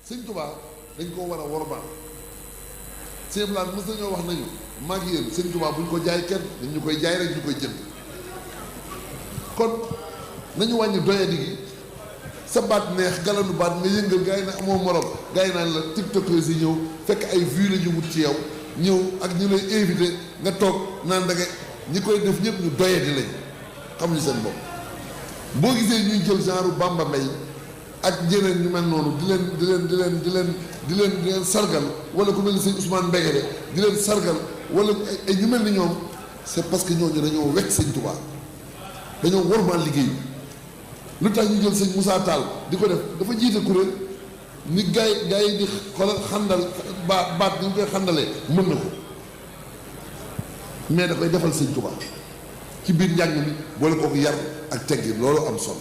sëñ Tuubaa dañ koo war a wormaal sëñ Blanc mës nañoo wax nañu mag yéen sëñ Tuubaa buñ ko jaay kenn dañ ñu koy jaay rek ñu koy jënd kon nañu wàññi doyadi gi sa baat neex galanu baat nga yëngal gars yi ne amoo morom gars yi naan la tiktokers yi ñëw fekk ay vues la ñu wut ci yow ñëw ak ñu lay invité nga toog naan da nga ñi koy def ñëpp ñu doyadi lañ xamuñu seen bopp boo gisee ñuy jël genre Bamba Mbaye ak ñeneen ñu mel noonu di leen sargal wala ku mel ni sëñ Ousmane Mbégéré di leen sargal wala ay ñu mel ni ñoom c'est parce que ñooñu dañoo wekk sëñ Tuubaa dañoo wormaal liggéey lu tax ñu jël sëñ Moussa Tall di ko def dafa jiite kuréel ni gaay yi di xoolal xandal baat ni ñu koy xandalee mën na ko mais da koy defal sëñ Tuubaa ci biir njàng mi boole kooku yar ak teggin loolu am solo.